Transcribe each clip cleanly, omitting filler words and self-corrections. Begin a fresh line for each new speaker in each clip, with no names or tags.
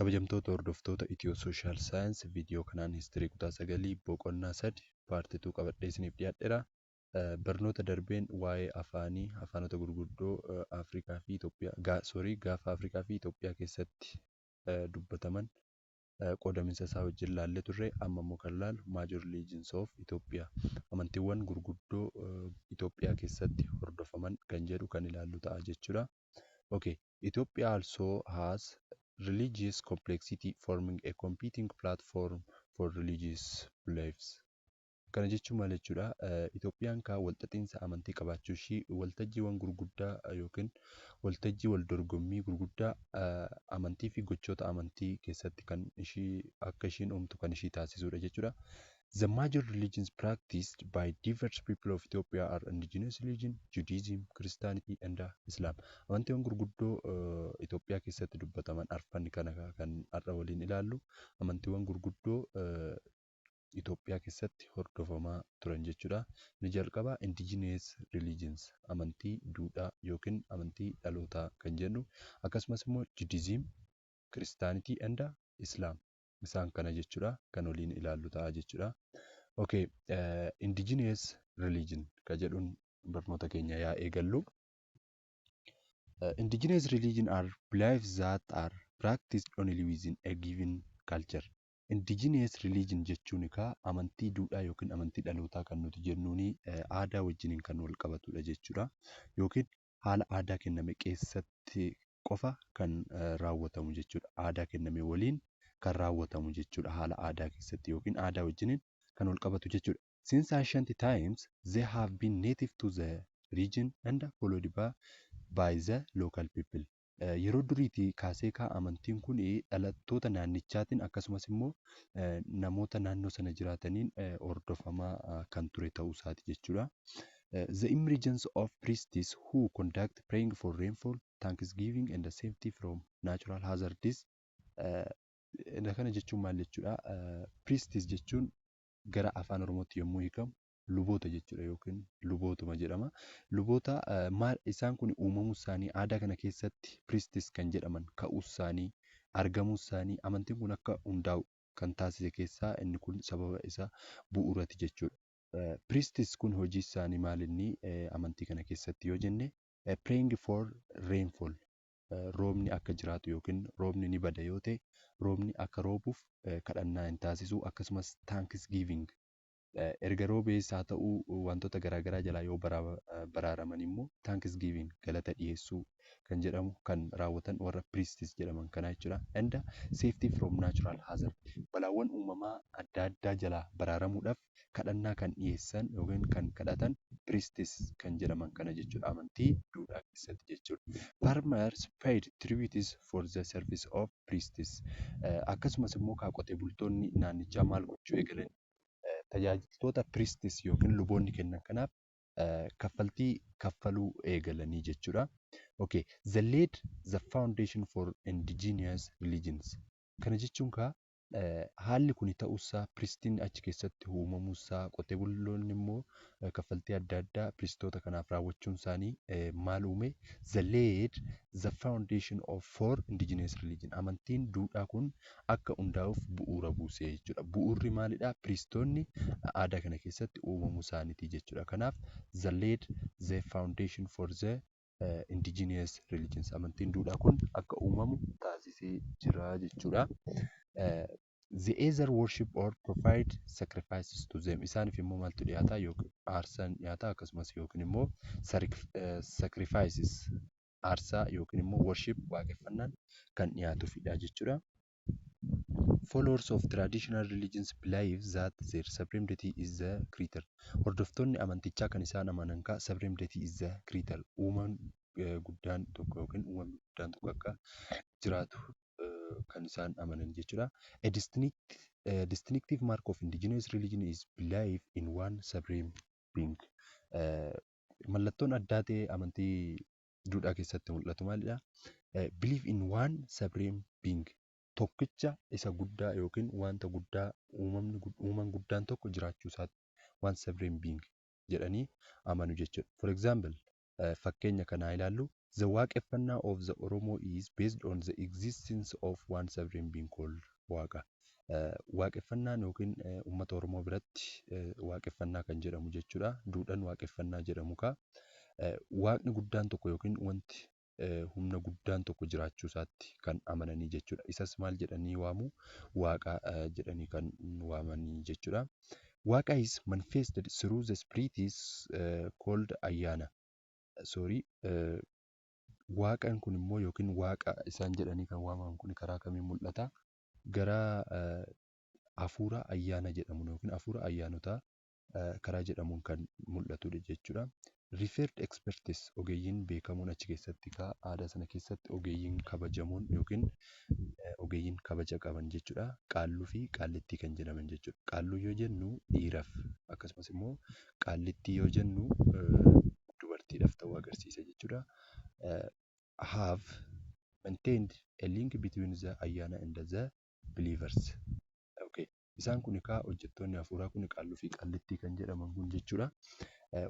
Kabajamtoota hordoftoota Ethio Social Science, viidiyoo kanaan history kutaa sagalii boqonnaa 3 part 2 qabadhee isiniif dhiyaadheera. Barnoota darbeen waa'ee afaanii, afaanota gurguddoo Afrikaa fi Itoophiyaa, sorry, gaafa Afrikaa fi Itoophiyaa keessatti dubbataman qoodaminsa isaa wajjin ilaallee turre. Amma immoo kan ilaallu Major Religions of Ethiopia, amantiiwwan gurguddoo Itoophiyaa keessatti hordofaman kan jedhu kan ilaallu ta'a jechuudha. Okay, Ethiopia also has religious complexity, forming a competing platform for religious beliefs. Kana jechuun maal jechuudha? Itoophiyaan kaa walxaxiinsa amantii qabaachuu ishii waltajjiiwwan gurguddaa yookiin waltajjii wal dorgommii gurguddaa amantii fi gochoota amantii keessatti kan ishii akka ishiin uumtu kan ishii taasisudha jechuudha. The major religions practiced by diverse people of Ethiopia are indigenous religion, Judaism, Christianity and Islam. Amantiiwwan gurguddoo Itoophiyaa keessatti dubbataman arfan kana kan har'a waliin ilaallu, amantiiwwan gurguddoo Itoophiyaa keessatti hordofamaa turan jechuudha. Inni jalqabaa indigenous religions, amantii duudhaa yookiin amantii dhalootaa kan jennu, akkasumas immoo Judaism, Christianity and Islam, isaan kana jechuudha kan waliin ilaallu ta'a jechuudha. Okay, indigenous religion kan jedhuun barnoota keenya yaa eegallu. Indigenous religion are beliefs that are practiced only within a given culture. Indigenous religion jechuun egaa amantii duudhaa yookiin amantii dhalootaa kan nuti jennuuni aadaa wajjiniin kan wal qabatudha jechuudha. Yookiin haala aadaa kenname keessatti qofa kan raawwatamu jechuudha. Aadaa kenname waliin kan raawwatamu jechuudha. Haala aadaa keessatti yookiin aadaa wajjiniin kan wal qabatu jechuudha. Since ancient times, they have been native to the region and followed by the local people. Yeroo duriitii kaasee amantiin kun dhalattoota naannichaatiin akkasumas immoo namoota naannoo sana jiraataniin hordofamaa kan ture ta'uu isaati jechuudha. The emergence of priests who conduct praying for rainfall, thanksgiving and safety from natural hazards. Kana jechuun maal jechuudha? Priests jechuun gara afaan Oromootti yommuu hiikamu luboota jechuudha yookiin lubootuma jedhama. Luboota maal isaan kun uumamuu isaanii, aadaa kana keessatti priests kan jedhaman ka'uu isaanii, argamuu isaanii, amantiin kun akka hundaa'u kan taasise keessaa inni kun sababa isa bu'uurati jechuudha. Priests kun hojii isaanii maal inni amantii kana keessatti yoo jenne, praying for rainfall, roobni akka jiraatu yookiin roobni ni bada yoo ta'e roobni akka roobuuf kadhannaa hin taasisu. Akkasumas thanksgiving, erga roobees haa ta'uu wantoota garaagaraa jalaa yoo baraaraman immoo thanksgiving, galata dhiyeessuu kan jedhamu kan raawwatan warra priests jedhaman kana jechuudha. And safety from natural hazard, balaawwan uumamaa adda addaa jalaa baraaramuudhaaf kadhannaa kan dhiyeessan yookiin kan kadhatan priests kan jedhaman kana jechuudha, amantii duudhaa keessatti jechuudha. Farmers paid tributes for the service of priests. Akkasumas immoo qotee bultoonni naannichaa maal gochuu eegalan? Tajaajiltoota priests yookiin luboonni kennan kanaaf kaffaltii kaffaluu eegalanii jechuudha. Okay, the laid the foundation for indigenous religions. Kana jechuun kaa haalli kun ta'uusaa, priestiin achi keessatti uumamuusaa, qotee bultoonni immoo kaffaltii adda addaa priestoota kanaaf raawwachuun isaanii maal uume? The laid the foundation of for indigenous religion. Amantiin duudhaa kun akka hundaa'uuf bu'uura buuse jechuudha. Bu'uurri maalidhaa? Priestoonni aadaa kana keessatti uumamuu isaaniiti jechuudha. Kanaaf the laid the foundation for the indigenous religions, amantiin duudhaa kun akka uumamu taasisee jira jechuudha. The either worship or provide sacrifices to them. Isaaniif immoo maaltu dhiyaata? Yookiin aarsaan dhiyaata, akkasumas yookiin immoo sacrifices, aarsaa, yookiin immoo worship, waaqeffannaan kan dhiyaatuufidha jechuudha. Followers of traditional religions believe that their supreme deity is the creator. Hordoftoonni amantichaa kan isaan amanan kaa supreme deity is the creator. Uumaan guddaan tokko yookiin uumamni guddaan tokko akka jiraatu kan isaan amanan jechuudha. A distinctive mark of indigenous religion is belief in one supreme being. Mallattoon addaa ta'e amantii duudhaa keessatti mul'atu maalidha? Belief in one supreme being. Tokkicha isa guddaa yookiin wanta guddaa, uumamni uumaan guddaan tokko jiraachuu isaatti, one supreme being jedhanii amanu jechuudha. For example, Fakkeenya kanaa ilaallu. The Waaqeffannaa of the Oromo is based on the existence of one sovereign being called Waaqa. Waaqeffannaan yookiin uummata Oromoo biratti waaqeffannaa kan jedhamu jechuudha. Duudhaan waaqeffannaa jedhamu kaa waaqni guddaan tokko yookiin wanti humna guddaan tokko jiraachuu isaatti kan amananii jechuudha. Isas maal jedhanii waamu? Waaqa jedhanii kan waamanii jechuudha. Waaqa is manifested through the spirit is called ayyaana. Sorry, waaqaan kun immoo yookiin waaqa isaan jedhanii kan waamaman kun karaa kamiin mul'ata? Gara hafuura ayyaana jedhamuun yookiin hafuura ayyaanotaa karaa jedhamuun kan mul'atudha jechuudha. Referred experts, ogeeyyiin beekamoon achi keessatti aadaa sana keessatti ogeeyyiin kabajamoon yookiin ogeeyyiin kabaja qaban jechuudha. Qaalluu fi qaallittii kan jedhaman jechuudha. Qaalluu yoo jennu dhiiraaf, akkasumas immoo qaallittii yoo jennu dubartiidhaaf ta'uu agarsiisa jechuudha. Have maintained a link between the ayyaana and the believers. Okay. Isaan kun egaa hojjettoonni hafuuraa kun qaalluu fi qaallittii kan jedhaman kun jechuudha.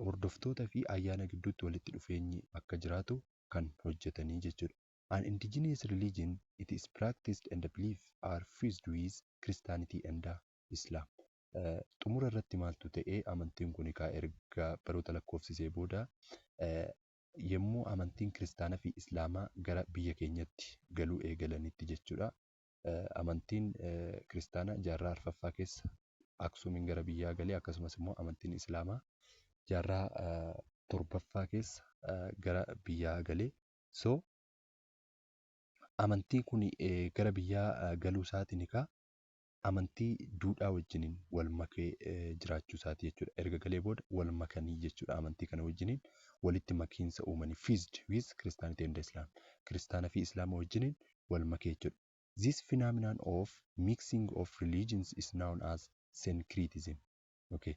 Hordoftoota fi ayyaana gidduutti walitti dhufeenyi akka jiraatu kan hojjetanii jechuudha. An indigenous religion, it is practiced and belief are fused with Christianity and Islam. Xumura irratti maaltu ta'ee? Amantiin kun egaa erga baroota lakkoofsisee booda, yommuu amantiin kiristaanaa fi islaamaa gara biyya keenyatti galuu eegalanitti jechuudha. Amantiin kiristaanaa jaarraa arfaffaa keessa Aksuumiin gara biyyaa galee, akkasumas immoo amantiin islaamaa jaarraa torbaffaa keessa gara biyyaa galee. So amantiin kun gara biyyaa galuu isaatiin egaa amantii duudhaa wajjiniin wal makee jiraachuu isaati jechuudha. Erga galee booda wal makanii jechuudha, amantii kana wajjiniin walitti makiinsa uumanii, fused with Christianity and Islam. Kiristaana fi Islaama wajjiniin wal makee jechuudha. This phenomenon of mixing of religions is known as syncretism. Okay.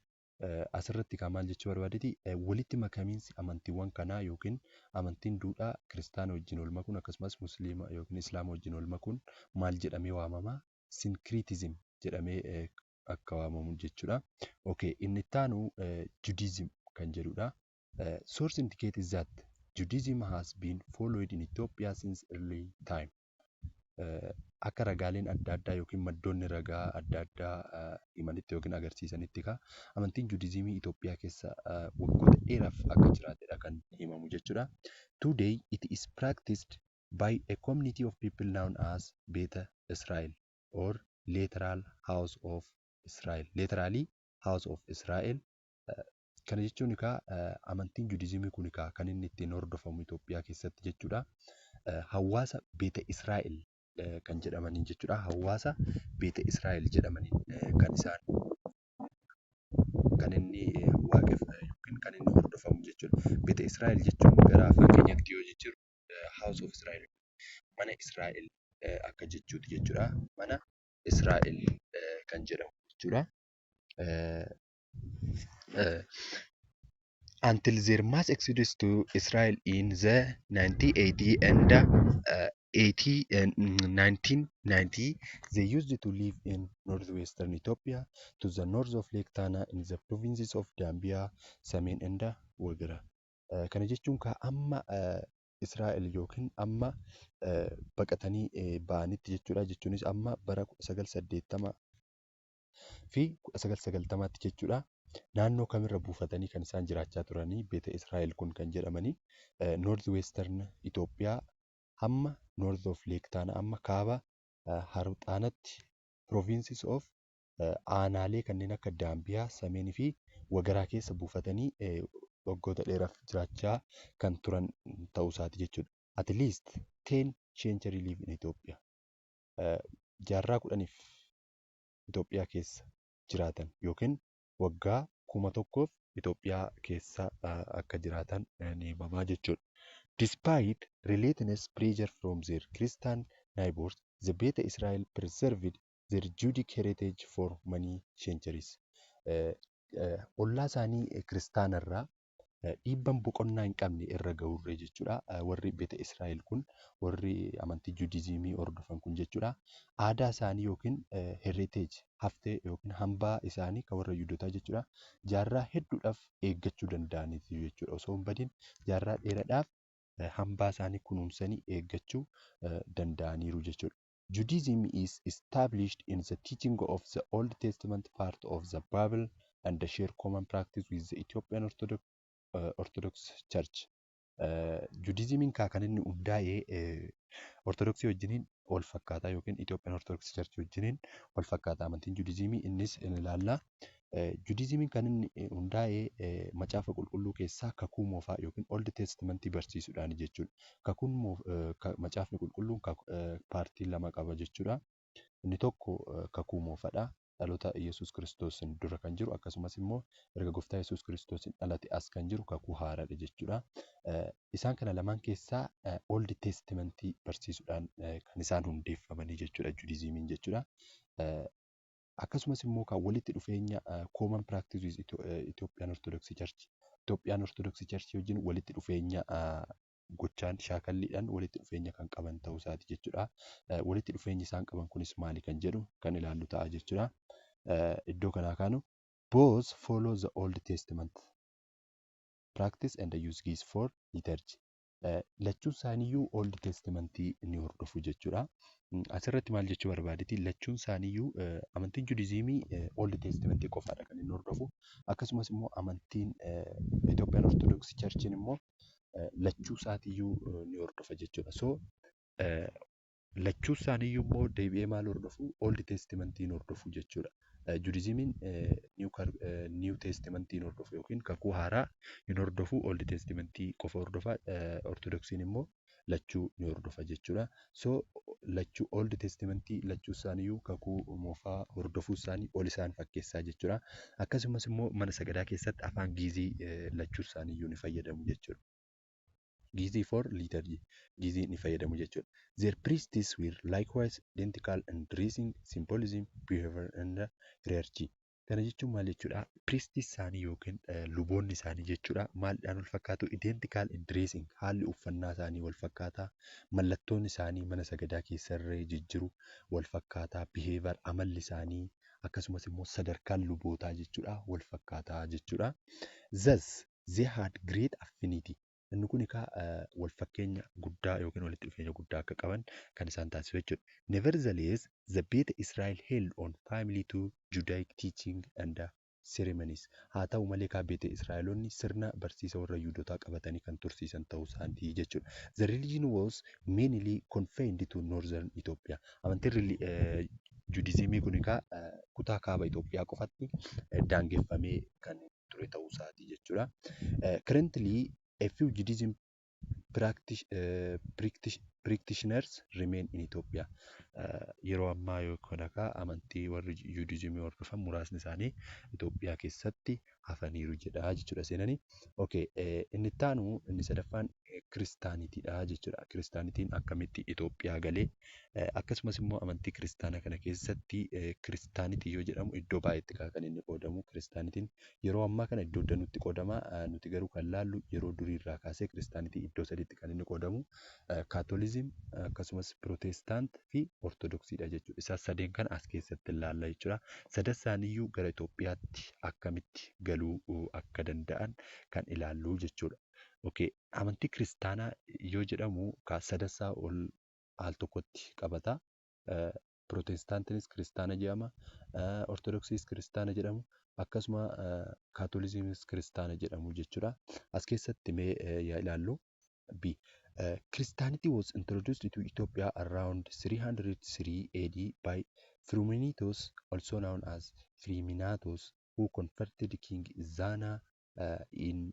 Asirratti kan maal jechuu barbaadeeti? Walitti makamiinsi amantiiwwan kanaa yookiin amantiin duudhaa kiristaana wajjin wal makuun, akkasumas musliima yookiin islaama wajjin wal makuun maal jedhamee waamama? Syncretism jedhamee akka waamamu jechuudha. Okay, inni itti aanu Judaism kan jedhudha. Source indicates that Judaism has been followed in Ethiopia since early time. Akka ragaaleen adda addaa yookiin maddoonni ragaa adda addaa himanitti yookiin agarsiisanitti, amantiin Juudizimii Itoophiyaa keessa waggoota dheeraaf akka jiraatedha kan himamu jechuudha. Today it is practiced by a community of people known as Beta Israel or Literal House of Israel. Literally House of Israel. Kana jechuun egaa amantiin Juudizimii kun egaa kan inni ittiin hordofamu Itoophiyaa keessatti jechuudha. Hawaasa Beeta Israa'el kan jedhamaniin jechuudha. Hawaasa Beeta Israa'el jedhamaniin kan isaan kan inni waaqeffatu yookiin kan inni hordofamu jechuudha. Beeta Israa'el jechuun gara afaan keenyaatti yoo jijjiirru House of Israel, mana Israa'el akka jechuuti jechuudha. Mana Israa'el kan jedhamu jechuudha. Until their mass exodus to Israel in the 1980 and 80 and 1990, they used to live in northwestern Ethiopia to the north of Lake Tana in the provinces of Dambia, Samen and Wagera. Kana jechuun ka amma Israa'el yookiin amma baqatanii ba'anitti jechuudha. Jechuunis amma bara 1980 fi 1990tti jechuudha. Naannoo kamirra buufatanii kan isaan jiraachaa turanii Beeta Israa'el kun kan jedhamanii? North Western Itoophiyaa hamma North of Lake Tana, amma kaaba Haroo Xaanaatti, provinces of aanaalee kanneen akka Daambiyaa, Sameenii fi Wagaraa keessa buufatanii waggoota dheeraaf jiraachaa kan turan ta'uu isaati jechuudha. At least 10 century live in Ethiopia. Jaarraa 10f Itoophiyaa keessa jiraatan yookiin waggaa 1000f Itoophiyaa keessa akka jiraatan ni himamaa jechuudha. Despite relentless pressure from their Christian neighbors, the Beta Israel preserved their Judaic heritage for many centuries. Ollaa isaanii kiristaanarraa Dhiibban boqonnaa hin qabne irra gahurree jechuudha. Warri Beeta Israa'el kun, warri amantii Juudizimii hordofan kun jechuudha. Aadaa isaanii yookiin heritage, haftee yookiin hambaa isaanii kan warra Yihuudootaa jechuudha. Jaarraa hedduudhaaf eeggachuu danda'aniiru jechuudha. Osoo hin badin jaarraa dheeraadhaaf hambaa isaanii kunuunsanii eeggachuu danda'aniiru jechuudha. Judaism is established in the teaching of the Old Testament part of the Bible and share common practice with the Ethiopian Orthodox Church. Judaismiin kan inni hundaa'e Ortodoksii wajjiniin wal fakkaataa yookiin Ethiopian Orthodox Church wajjiniin wal fakkaata amantiin Judaismii, innis in ilaalla. Judaismiin kan inni hundaa'e Macaafa Qulqulluu keessaa Kakuu Moofaa yookiin Old Testament barsiisuudhaan jechuudha. Kakuun Macaafni Qulqulluun paartii lama qaba jechuudha. Inni tokko Kakuu Moofaadha. Dhaloota Yesuus Kiristoosiin dura kan jiru, akkasumas immoo erga Gooftaa Yesuus Kiristoosiin dhalate as kan jiru Kakuu Haaraadha jechuudha. Isaan kana lamaan keessaa Old Testament barsiisuudhaan kan isaan hundeeffamanii jechuudha Judaismiin jechuudha. Akkasumas immoo kan walitti dhufeenya common practice with Ethiopian Orthodox Church, Ethiopian Orthodox Church wajjin walitti dhufeenya gochaan, shaakalliidhaan walitti dhufeenya kan qaban ta'uu isaati jechuudha. Walitti dhufeenyi isaan qaban kunis maali kan jedhu kan ilaallu ta'a jechuudha. Iddoo kanaa kaanu, both follow the Old Testament practice and use Ge'ez for liturgy. Lachuun isaaniiyyuu Old Testament ni hordofu jechuudha. Asirratti maal jechuu barbaadeeti? Lachuun isaaniiyyuu, amantiin Juudizimii Old Testament qofaadha kan inni hordofu. Akkasumas immoo amantiin Ethiopian Orthodox Churchiin immoo lachuu isaatiiyyuu ni hordofa jechuudha. So lachuu isaaniiyyuu immoo deebi'ee maal hordofu? Old Testament hordofu jechuudha. Juudizimiin New Testament hordofu yookiin Kakuu Haaraa hin hordofu, Old Testament qofa hordofa. Ortodoksiin immoo lachuu ni hordofa jechuudha. So lachuu Old Testament, lachuu isaaniiyyuu Kakuu Moofaa hordofuu isaanii ol isaan fakkeessaa jechuudha. Akkasumas immoo mana sagadaa keessatti afaan Giizii lachuu isaaniiyyuu ni fayyadamu jechuudha. Giizii for liturgy, Giizii ni fayyadamu jechuudha. Their priests were likewise identical in dressing, symbolism, behavior and hierarchy. Kana jechuun maal jechuudha? Priestii isaanii yookiin luboonni isaanii jechuudha. Maaliidhaan wal fakkaatu? Identical in dressing, haalli uffannaa isaanii wal fakkaataa. Mallattoon isaanii mana sagadaa keessarree jijjiru wal fakkaataa. Behavior, amalli isaanii, akkasumas immoo sadarkaan lubootaa jechuudha wal fakkaataa jechuudha. Thus they had great affinity. Inni kun egaa wal fakkeenya guddaa yookiin walitti dhufeenya guddaa akka qaban kan isaan taasisu jechuudha. Nevertheless, the Beta Israel held on firmly to Judaic teaching and ceremonies. Haa ta'u malee kaa Beeta Israa'eloonni sirna barsiisa warra Yihuudootaa qabatanii kan tursiisan ta'uu isaanii jechuudha. The religion was mainly confined to northern Ethiopia. Amantiin Juudizimii kun egaa kutaa kaaba Itoophiyaa qofatti daangeffamee kan ture ta'uu isaati jechuudha. Currently, a few Judaism practitioners remain in Ethiopia. Yeroo ammaa yookaan akka amantii warri Juudizimii hordofan muraasni isaanii Itoophiyaa keessatti hafaniiru jedha jechuudha seenani. Okay, inni itti aanu, inni sadaffaan, kiristaanitiidha jechuudha. Kiristaanitiin akkamitti Itoophiyaa galee? Akkasumas immoo amantii kiristaanaa kana keessatti, kiristaanitii yoo jedhamu iddoo baay'eetti kan inni qoodamu. Kiristaanitiin yeroo ammaa kana iddoo danuutti qoodama. Nuti garuu kan laallu yeroo duriirraa kaasee kiristaanitii iddoo sadiitti kan inni qoodamu. Kaatolizim, akkasumas Pirootestaant fi Ortodoksiidha jechuudha. Isaan sadeen kana as keessatti ilaalla jechuudha. Sadan isaaniiyyuu gara Itoophiyaatti akkamitti galuu akka danda'an kan ilaallu jechuudha. Okay. Amantii kiristaanaa yoo jedhamu sadansaa ol al tokkotti qabata. Pirootestaantiinis kiristaana jedhama. Ortodoksiinis kiristaana jedhamu. Akkasuma kaatolizimiinis kiristaana jedhamu jechuudha. As keessatti mee yaa ilaallu. B. Christianity was introduced to Ethiopia around 303 AD by Frumenitus, also known as Freminatus, who converted King Ezana in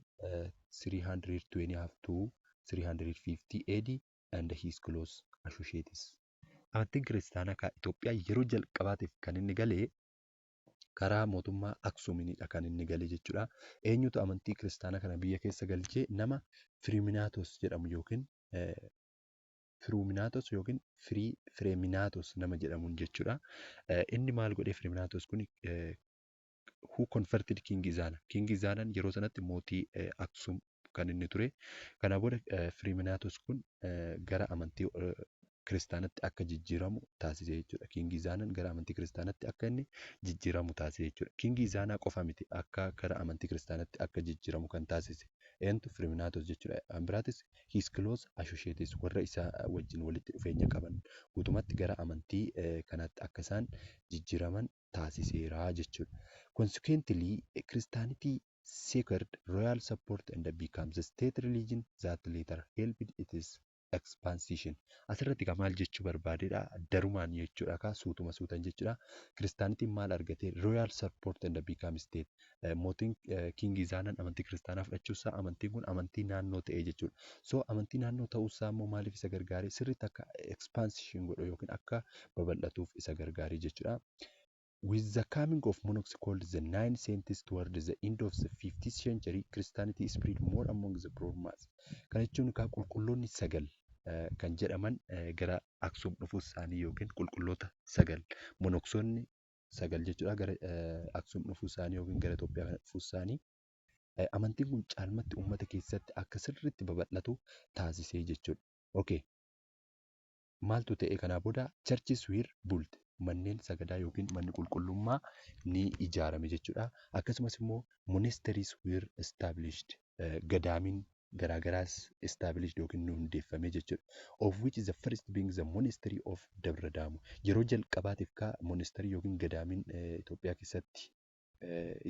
320 up to 350 AD and his close associates. Amantiin kiristaanaa kan Itoophiyaa yeroo jalqabaatiif kan inni galee karaa mootummaa Aksuumiinidha kan inni gale jechuudha. Eenyutu amantii kiristaanaa kana biyya keessa galchee? Nama Firiminaatos jedhamu yookiin Firuminaatos yookiin Fireeminaatos nama jedhamuun jechuudha. Inni maal godhee Firiminaatos kun? Who converted King Izana. King Izanaan yeroo sanatti mootii Aksum kan inni ture. Kana booda Firiminaatos kun gara amantii kiristaanatti akka jijjiiramu taasise jechuudha. King Izanaan gara amantii kiristaanatti akka inni jijjiiramu taasise jechuudha. King Izanaa qofa miti akka gara amantii kiristaanatti akka jijjiiramu kan taasise. Eentu? Firiminaatos jechuudha. Kan biraatis his close associates, warra isaa wajjin walitti dhufeenya qaban, guutumatti gara amantii kanaatti akka isaan jijjiiraman taasiseera jechuudha. Consequently, Christianity secured royal support and became the state religion that later helped its expansion. Asirratti egaa maal jechuu barbaadedha? Darumaan jechuudha kaa suutuma suutan jechuudha. Kiristaanitiin maal argate? Royal support and become state. Mootiin King Izaanaan amantii kiristaanaa fudhachuusaa amantiin kun amantii naannoo ta'e jechuudha. So amantii naannoo ta'uusaa immoo maaliif isa gargaare? Sirriitti akka expansion godhu yookiin akka babal'atuuf isa gargaare jechuudha. With the coming of monarchs called the Nine Saints toward the end of the 15th century, Christianity spread more among the broad mass. Kana jechuun egaa qulqulloonni sagal kan jedhaman gara Aksum dhufuu isaanii yookiin qulqulloota sagal, monoksoonni sagal jechuudha, gara Aksum dhufuu isaanii yookiin gara Itoophiyaa kana dhufuu isaanii amantiin kun caalmatti uummata keessatti akka sirriitti babal'atu taasisee jechuudha. Okay. Maaltu ta'e kanaa booda? Churches were built, manneen sagadaa yookiin manni qulqullummaa ni ijaarame jechuudha. Akkasumas immoo monasteries were established, gadaamiin garaagaraas established yookiin ni hundeeffame jechuudha. Of which the first being the monastery of Dabra Daamo. Yeroo jalqabaatiif kaa monastery yookiin gadaamiin Itoophiyaa keessatti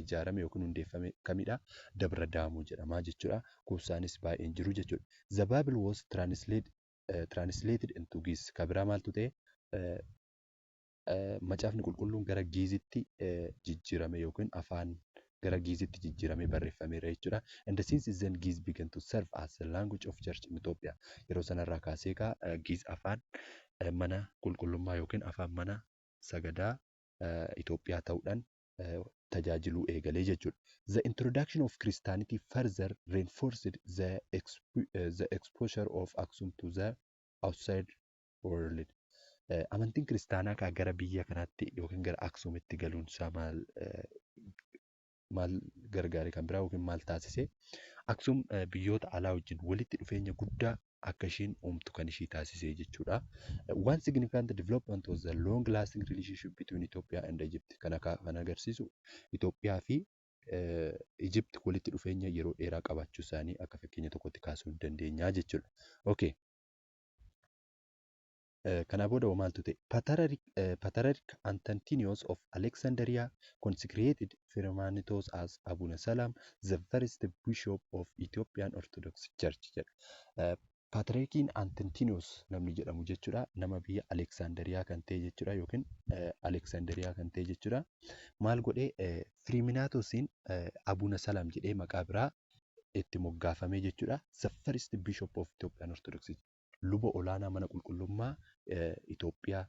ijaarame yookiin hundeeffame kamidha? Dabra Daamoo jedhama jechuudha. Kuusaanis baay'een jiru jechuudha. The Bible was translated into Ge'ez. Kan biraa maaltu ta'e? Macaafni qulqulluun gara Giizitti jijjiirame yookiin afaan gara Giizitti jijjiiramee barreeffameera jechuudha. And since then Ge'ez began to serve as the language of church in Ethiopia. Yeroo sanarraa kaasee egaa Giiz afaan mana qulqullummaa yookiin afaan mana sagadaa Itoophiyaa ta'uudhaan tajaajiluu eegalee jechuudha. The introduction of Christianity further reinforced the exposure of Aksum to the outside world. Amantiin kiristaanaa kaa gara biyya kanaatti yookiin gara Aksuumitti galuun isaa maal gargaare kan biraa yookiin maal taasise? Aksuum biyyoota alaa wajjin walitti dhufeenya guddaa akka ishiin uumtu kan ishii taasise jechuudha. One significant development was the long lasting relationship between Ethiopia and Egypt. Kana kan agarsiisu Itoophiyaa fi Egypt walitti dhufeenya yeroo dheeraa qabaachuu isaanii akka fakkeenya tokkotti kaasuu dandeenya jechuudha. Okay. Kana booda maaltu ta'e? Patriarch Antonius of Alexandria consecrated Firmanitos as Abuna Salam, the first bishop of Ethiopian Orthodox Church jedha. Patriarchiin Antonius namni jedhamu jechuudha. Nama biyya Alexandriyaa kan ta'e jechuudha yookiin Alexandriyaa kan ta'e jechuudha. Maal godhee? Firminaatosiin Abuna Salam jedhee maqaa biraa itti moggaafame jechuudha. The first bishop of Ethiopian Orthodox, luba olaanaa mana qulqullummaa Itoophiyaa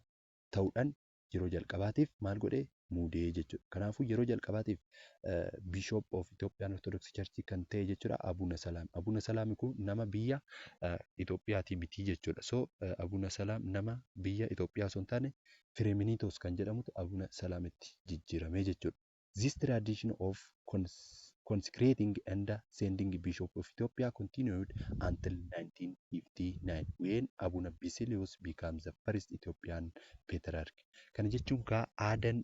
ta'uudhaan yeroo jalqabaatiif maal godhee muudee jechuudha. Kanaafuu yeroo jalqabaatiif Bishop of Ethiopian Orthodox Church kan ta'e jechuudha Abuna Salaam. Abuna Salaam kun nama biyya Itoophiyaatii miti jechuudha. So Abuna Salaam nama biyya Itoophiyaa osoo hin taane Fireminitos kan jedhamutu Abuna Salaamitti jijjiirame jechuudha. This tradition of consecrating and sending bishop of Ethiopia continued until 1959, when Abuna Basilius became the first Ethiopian patriarch. Kana jechuun kaa aadaan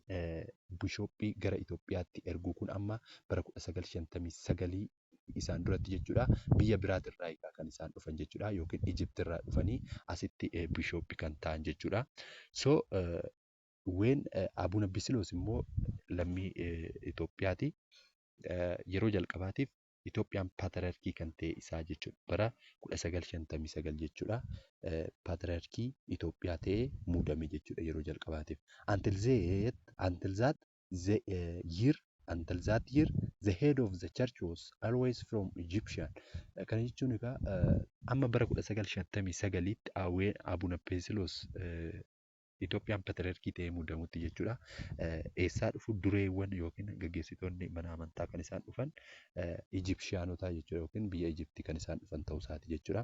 bishooppii gara Itoophiyaatti erguu kun amma bara 1959 isaan duratti jechuudha, biyya biraatirraa kan isaan dhufan jechuudha yookiin Ijiptirraa dhufanii asitti bishooppii kan ta'an jechuudha. So when Abuna Basiloos immoo lammii Itoophiyaati. Yeroo jalqabaatiif Itoophiyaan paatriyaarkii kan ta'e isaa jechuudha. Bara 1959 jechuudha. Paatriyaarkii Itoophiyaa ta'ee muudame jechuudha yeroo jalqabaatiif. Until that year, the head of the church was always from Egyptian. Kana jechuun egaa amma bara 1959tti Abuna Basiloos Itoophiyaan paatriyaarkii ta'ee muudamutti jechuudha. Eessaa dhufu dureewwan yookiin gaggeessitoonni mana amantaa kan isaan dhufan? Ijipshiyaanota jechuudha yookiin biyya Ijiptii kan isaan dhufan ta'uu isaati jechuudha.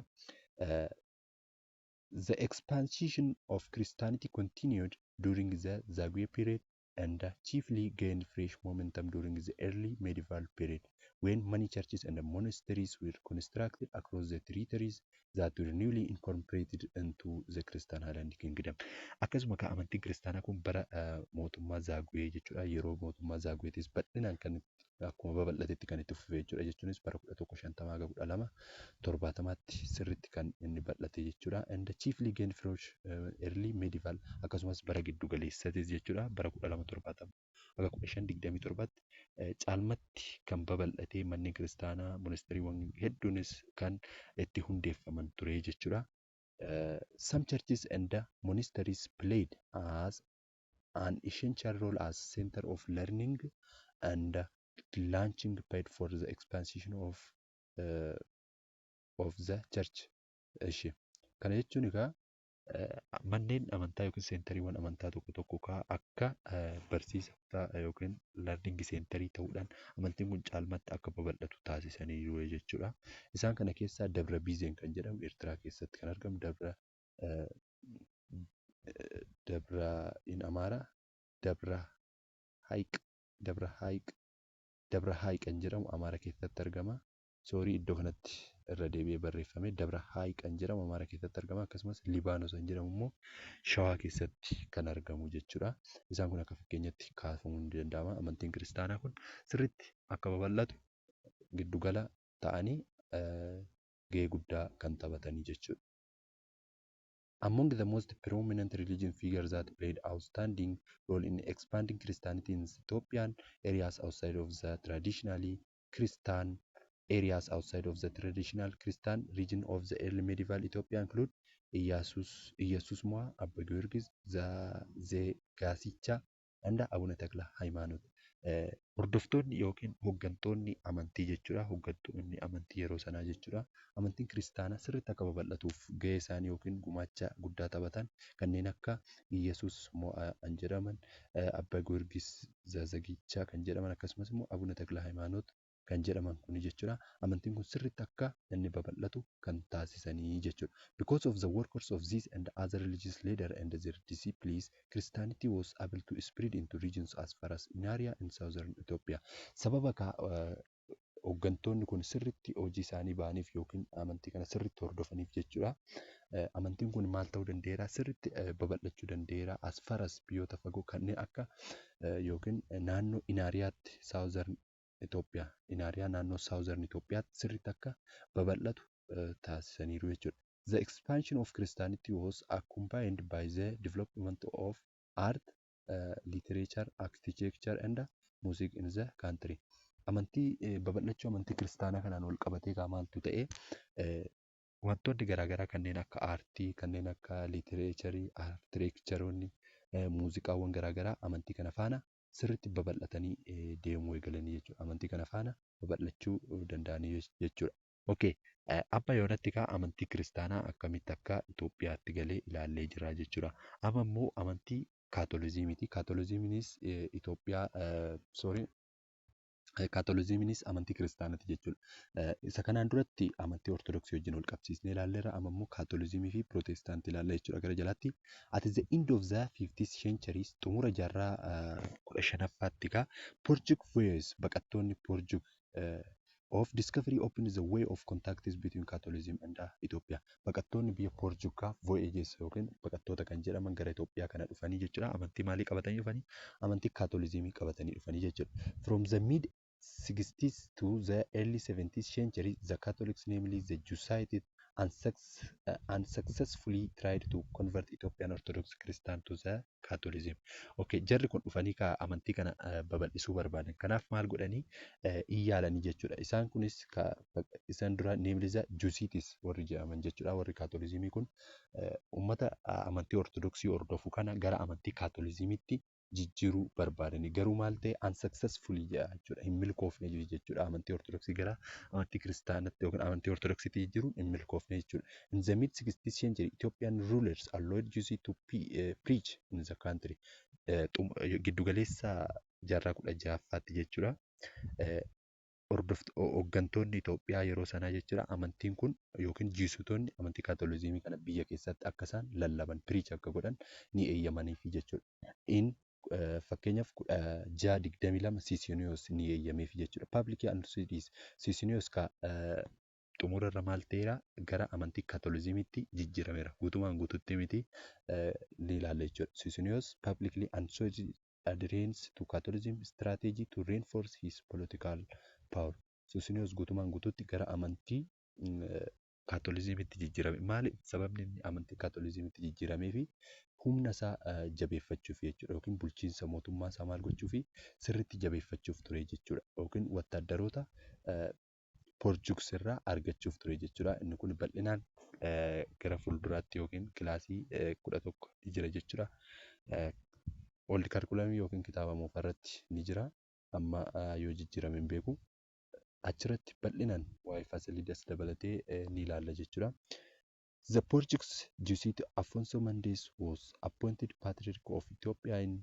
The expansion of Christianity continued during the Zagwe period and chiefly gained fresh momentum during the early medieval period, when many churches and monasteries were constructed across the territories that were newly incorporated into the Christian Highland Kingdom. Akkasuma kan amantiin kiristaanaa kun bara mootummaa Zaaguwee jechuudha. Yeroo mootummaa Zaaguweetis bal'inaan kan akkuma babal'atetti kan itti fufe jechuudha. Jechuunis bara 1150 haga 1270tti sirriitti kan inni bal'ate jechuudha. And chiefly gained fresh early medieval, akkasumas bara giddu galeessatis jechuudha. Bara 1270 haga 1527tti caalmatti kan babal'atee, manneen kiristaanaa, monasteeriiwwan hedduunis kan itti hundeeffaman ture jechuudha. Some churches and monasteries played as an essential role as center of learning and launching pad for the expansion of the church. Ishi. Kana jechuun egaa manneen amantaa yookiin centeriiwwan amantaa tokko tokko akka barsiisa yookiin learning centerii ta'uudhaan amantiin kun caalmaatti akka babal'atu taasisaniiru jechuudha. Isaan kana keessaa Dabra Biizeen kan jedhamu Eertiraa keessatti kan argamu, Dabra in Amaaraa Dabra Hayiq kan jedhamu Amaara keessatti argama. Sorry, iddoo kanatti irra deebi'ee barreeffame. Dabra Hayiq kan jedhamu Amaara keessatti argama. Akkasumas Libaanos kan jedhamu immoo Shawaa keessatti kan argamu jechuudha. Isaan kun akka fakkeenyatti kaafamuu ni danda'ama. Amantiin kiristaanaa kun sirriitti akka babal'atu giddugala ta'anii gahee guddaa kan taphatanii jechuudha. Among the most prominent religion figures that played outstanding role in expanding Christianity in Ethiopian areas outside of the traditionally Christian areas outside of the traditional Christian region of the early medieval Ethiopia include Iyasus Mo'a, Abba Giyorgis, Zegaasicha and Abuna Takla Hayimaanot. Hordoftoonni yookiin hooggantoonni amantii jechuudha. Hooggantoonni amantii yeroo sanaa jechuudha. Amantiin kiristaanaa sirriitti akka babal'atuuf gahee isaanii yookiin gumaacha guddaa taphatan kanneen akka Iyyasuus Mo'aa kan jedhaman, Abbaa Giyoorgis Zaazagichaa kan jedhaman, akkasumas immoo Abuna Takla Hayimaanot kan jedhaman kuni jechuudha. Amantiin kun sirriitti akka inni babal'atu kan taasisanii jechuudha. Because of the workers of this and other religious leaders and their disciples, Christianity was able to spread into regions as far as Inaria and southern Ethiopia. Sababa hooggantoonni kun sirriitti hojii isaanii ba'aniif yookiin amantii kana sirriitti hordofaniif jechuudha. Amantiin kun maal ta'uu danda'eera? Sirriitti babal'achuu danda'eera. As far as biyyoota fagoo kanneen akka yookiin naannoo Inaariyaatti, southern Itoophiyaa, Inaariyaa naannoo southern Itoophiyaatti sirriitti akka babal'atu taasisaniiru jechuudha. The expansion of Christianity was accompanied by the development of art, literature, architecture and music in the country. Amantii babal'achuu amantii kiristaanaa kanaan wal qabatee maaltu ta'e? Wantoonni garaagaraa kanneen akka aartii, kanneen akka literaturii, architecturoonni, muuziqaawwan garaagaraa amantii kana faana sirriitti babal'atanii deemuu eegalanii jechuudha. Amantii kana faana babal'achuu danda'anii jechuudha. Okay. Amma yoonatti egaa amantii kiristaanaa akkamitti akka Itoophiyaatti galee ilaallee jira jechuudha. Amma immoo amantii kaatolizimiiti. Kaatolizimiinis Itoophiyaa, sorry, Kaatolizimiinis amantii kiristaanaati jechuudha. Isa kanaan duratti amantii Ortodoksii wajjin wal qabsiisnee ilaalleerra. Amma immoo Kaatolizimii fi Pirootestaantii ilaalla jechuudha gara jalaatti. At the end of the 15th century, xumura jaarraa 15ffaatti egaa, Portuguese, baqattoonni Portuguese of discovery opened the way of contacts between Catholicism and Ethiopia. Baqattoonni biyya Poorchugaa, voyages yookiin baqattoota kan jedhaman, gara Itoophiyaa kana dhufanii jechuudha. Amantii maalii qabatanii dhufanii? Amantii Kaatolizimii qabatanii dhufanii jechuudha. From the mid 16th to the early 17th century, the Catholics, namely the Jesuits, unsuccessfully tried to convert Ethiopian Orthodox Christian to the Catholicism. Okay, jarri kun dhufanii amantii kana babal'isuu barbaadan. Kanaaf maal godhanii in yaalanii jechuudha. Isaan kunis isaan dura namely the Jesuits warri jedhaman jechuudha. Warri Kaatolizimii kun uummata amantii Ortodoksii hordofu kana gara amantii Kaatolizimiitti jijjiiruu barbaadani. Garuu maal ta'e? Unsuccessfully jedha jechuudha. Hin milkoofne jechuudha. Amantii Ortodoksii gara amantii kiristaanatti yookiin amantii Ortodoksiitti jijjiiruun hin milkoofne jechuudha. In the mid 16th century, Ethiopian rulers allowed Jesuits to preach in the country. Giddugaleessa jaarraa 16ffaatti jechuudha. Hooggantoonni Itoophiyaa yeroo sanaa jechuudha, amantiin kun yookiin Jesuitoonni amantii Kaatolizimii kana biyya keessatti akka isaan lallaban, preach akka godhan ni eeyyamaniifi jechuudha. In Fakkeenyaaf 1622 Siisiniyoos ni eeyyameef jechuudha. Public Annunciations Siisiniyoos xumura irra maal ta'eera? Gara amantii Kaatolizimiitti jijjiirameera. Guutumaan guutuutti miti, ni ilaalla jechuudha. Siisiniyoos publicly announced adherence to Catholicism strategy to reinforce his political power. Siisiniyoos guutumaan guutuutti gara amantii Kaatolizimiitti jijjiirame. Maali sababni inni amantii Kaatolizimiitti jijjiirameefi? Humna isaa jabeeffachuuf jechuudha. Yookiin bulchiinsa mootummaa isaa maal gochuufi? Sirriitti jabeeffachuuf ture jechuudha. Yookiin wattaaddaroota Poorchugs irraa argachuuf ture jechuudha. Inni kun bal'inaan gara fuulduraatti yookiin kilaasii 11 ni jira jechuudha. Old curriculum yookiin kitaaba moofaa irratti ni jira. Amma yoo jijjiirame hin beeku. Achirratti bal'inaan waa'ee Faasiliidas dabalatee ni ilaalla jechuudha. The Portuguese Jesuit Afonso Mendes was appointed Patriarch of Ethiopia in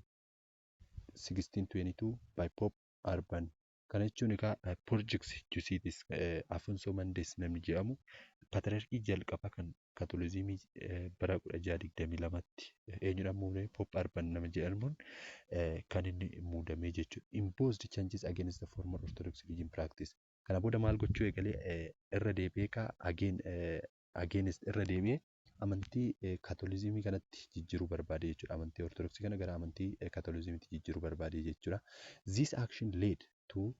1622 by Pope Urban. Kana jechuun egaa Portuguese Jesuits Afonso Mendes namni jedhamu Patriarchii jalqabaa kan Kaatolizimii bara 1622tti eenyudhaan muudame? Pope Urban nama jedhamuun kan inni muudame jechuudha. Imposed changes against the former Orthodox religion practice. Kana booda maal gochuu eegalee? Irra deebi'ee again against irra deebi'ee amantii Kaatolizimii kanatti jijjiiruu barbaade jechuudha. Amantii Ortodoksii kana gara amantii Kaatolizimiitti jijjiiruu barbaade jechuudha. This action led to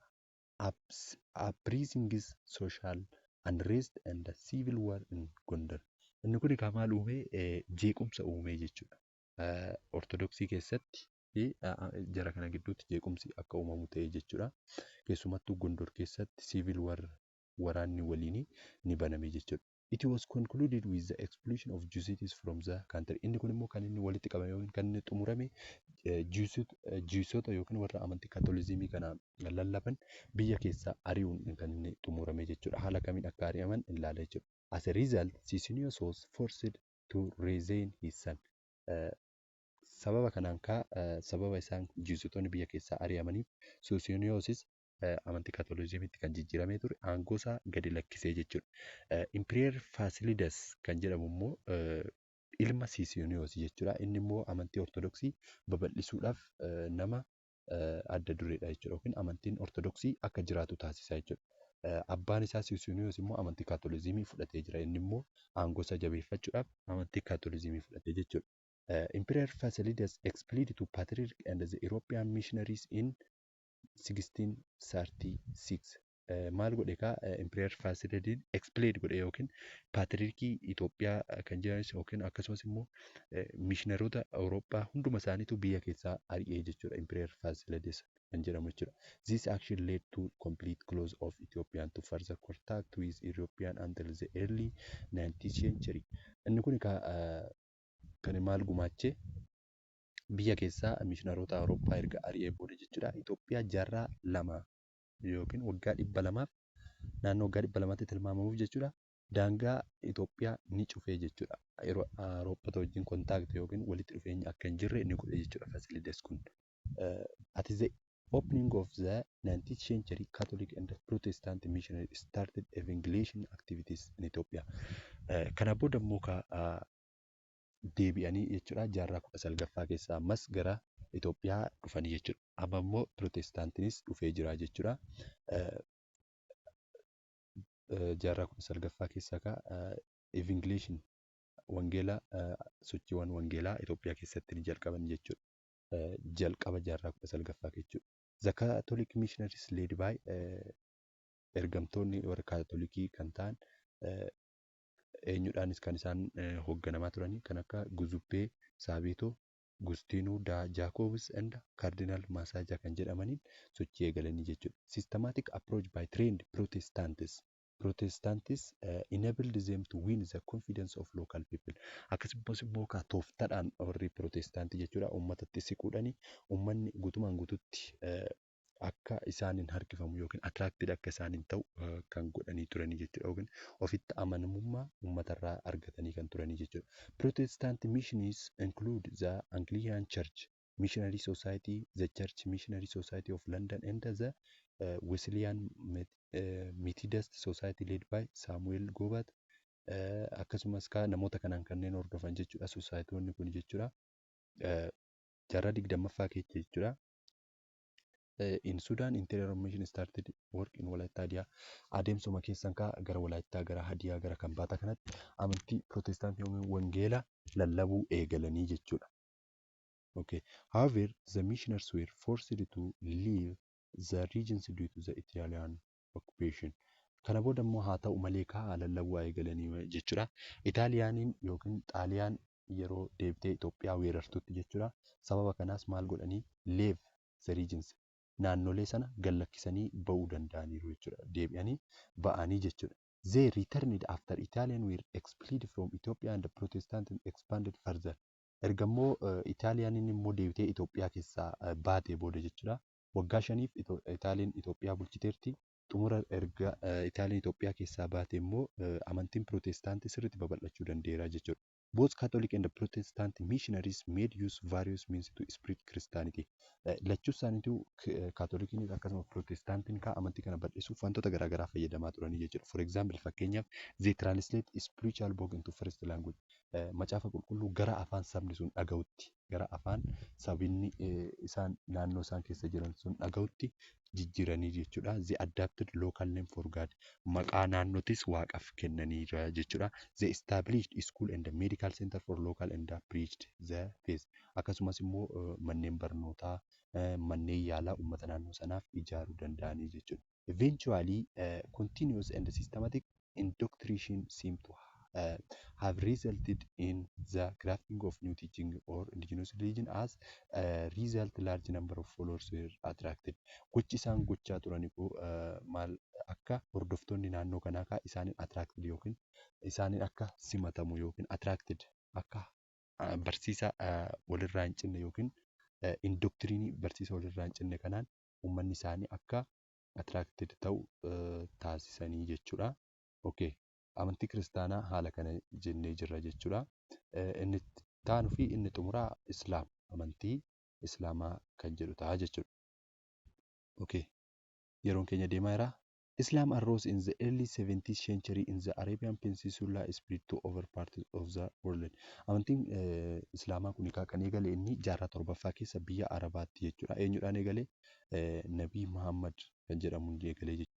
uprisings, social unrest and civil war in Gondar. Inni kun egaa maal uume? Jeequmsa uume jechuudha. Ortodoksii keessatti fi jara kana gidduutti jeequmsi akka uumamu ta'e jechuudha. Keessumattuu Gondor keessatti civil war, waraanni waliinii ni baname jechuudha. It was concluded with the expulsion of Jesuits from the country. Inni kun immoo kan inni walitti qabame yookiin kan inni xumurame Jesuitota yookiin warra amantii Kaatolizimii kana lallaban biyya keessaa ari'uun kan inni xumurame jechuudha. Haala kamiin akka ari'aman ilaala jechuudha. As a result, Susenyos was forced to resign his son. Sababa kanaan kaa sababa isaan Jesuitonni biyya keessaa ari'amaniif Susenyoosis amantii Kaatolizimiitti kan jijjiiramee ture aangoo isaa gadi lakkisee jechuudha. Emperor Faasilidas kan jedhamu immoo ilma Siisiniyoos jechuudha. Inni immoo amantii Ortodoksii babal'isuudhaaf nama adda dureedha jechuudha. Yookiin amantiin Ortodoksii akka jiraatu taasisa jechuudha. Abbaan isaa Siisiniyoos immoo amantii Kaatolizimii fudhatee jira. Inni immoo aangoo isaa jabeeffachuudhaaf amantii Kaatolizimii fudhate jechuudha. Emperor Fasilidas expelled to Patriarch and the European missionaries in 1636. Maal godhe kaa? Emperor Faasilidiin expelled godhe yookiin Paatriyaarkii Itoophiyaa kan jiranis yookiin akkasumas immoo mishiinaroota Awurooppaa hunduma isaaniitu biyya keessaa ari'ee jechuudha, Emperor Faasilidas kan jedhamu jechuudha. This action led to complete close of Ethiopian to further contact with European until the early 19th century. Inni kun kan maal gumaachee? Biyya keessaa mishiinaroota Awurooppaa erga ari'ee booda jechuudha. Itoophiyaa jaarraa 2 yookiin waggaa 200f, naannoo waggaa 200tti tilmaamamuuf jechuudha. Daangaa Itoophiyaa ni cufee jechuudha. Yeroo Awurooppota wajjin contact yookiin walitti dhufeenya akka hin jirre ni godhe jechuudha Fasilides kun. At the opening of the 19th century, Catholic and Protestant missionaries started evangelization activities in Ethiopia. Kana booda immoo deebi'anii jechuudha jaarraa 19ffaa keessa ammas gara Itoophiyaa dhufanii jechuudha. Amma immoo Pirootestaantiinis dhufee jira jechuudha. Jaarraa 19ffaa keessa evangelization wangeela, sochiiwwan wangeelaa Itoophiyaa keessatti ni jalqaban jechuudha. Jalqaba jaarraa 19ffaa jechuudha. The Catholic missionaries led by ergamtoonni warra Kaatolikii kan ta'an eenyudhaanis kan isaan hoogganamaa turanii? Kan akka Giuseppe Sabeto, Agostino da Jacobis and Cardinal Massaglia kan jedhamaniin sochii eegalanii jechuudha. Systematic approach by trained Protestants enabled them to win the confidence of local people. Akkasumas immoo tooftaadhaan warri Protestaantii jechuudha uummatatti siquudhaan uummanni guutumaan guututti akka isaaniin harkifamu yookiin attracted akka isaaniin ta'u kan godhanii turanii jechuudha. Yookiin ofitti amanamummaa uummatarraa argatanii kan turanii jechuudha. Protestant missions include the Anglican Church Missionary Society, the Church Missionary Society of London and the Wesleyan Methodist Society led by Samuel Gobat. Akkasumas namoota kanaan kanneen hordofan jechuudha. Societyonni kun jechuudha. Jaarraa 20ffaa keessa jechuudha. In Sudan interior mission started work in Walaayittaa Hadiyaa. Adeemsuma keessan kaa gara Walaayittaa, gara Hadiyaa, gara Kambaataa kanatti amantii Pirootestaantii yookiin Wangeela lallabuu eegalanii jechuudha. Okay. However, the missionaries were forced to leave the regions due to the Italian occupation. Kana booda immoo haa ta'u malee kaa lallabuu eegalanii jechuudha. Itaaliyaaniin yookiin Xaaliyaan yeroo deebitee Itoophiyaa weerartutti jechuudha. Sababa kanaas maal godhanii? Leave the regions, naannolee sana gad lakkisanii ba'uu danda'aniiru jechuudha. Deebi'anii ba'anii jechuudha. They returned after Italian were expelled from Ethiopia and the Protestant expanded further. Erga immoo Itaaliyaaniin immoo deebitee Itoophiyaa keessaa baatee booda jechuudha. Waggaa 5f Itaaliin Itoophiyaa bulchiteerti. Xumura erga Itaaliin Itoophiyaa keessaa baate immoo amantiin Pirootestaantii sirriitti babal'achuu danda'eera jechuudha. Both Catholic and Protestant missionaries made use various means to spread Christianity. Lachuu isaaniitu, Kaatolikiinis akkasuma Pirootestaantiin, kaa amantii kana bal'isuuf wantoota garaagaraa fayyadamaa turanii jechuudha. For example, fakkeenyaaf, they translate spiritual book into first language. Macaafa Qulqulluu gara afaan sabni sun dhaga'utti, gara afaan sabni isaan naannoo isaan keessa jiran sun dhaga'utti jijjiiranii jechuudha. They adapted local name for God. Maqaa naannootis waaqaaf kennaniira jechuudha. They established school and medical center for local and preached the faith. Akkasumas immoo manneen barnootaa, manneen yaalaa uummata naannoo sanaaf ijaaruu danda'anii jechuudha. Eventually, continuous and systematic indoctrination seem to have resulted in the grafting of new teaching or indigenous religion. As a result, large number of followers were attracted. Gochi isaan gochaa turan maal akka hordoftoonni naannoo kanaa kaa isaaniin attracted yookiin isaaniin akka simatamu yookiin attracted akka barsiisa walirraa hin cinne yookiin indoctrine barsiisa walirraa hin cinne kanaan uummanni isaanii akka attracted ta'u taasisanii jechuudha. Okay. Amantii Kiristaanaa haala kana jennee jirra jechuudha. Inni itti aanuu fi inni xumuraa Islaam, amantii Islaamaa kan jedhu ta'a jechuudha. Okay. Yeroon keenya deemaa jira. Islam arose in the early 17th century in the Arabian Peninsula, spread to other parts of the world. Amantiin Islaamaa kun kan eegale inni jaarraa torbaffaa keessa biyya Arabaatti jechuudha. Eenyudhaan eegale? Nabii Muhammad kan jedhamuun eegale jechuudha.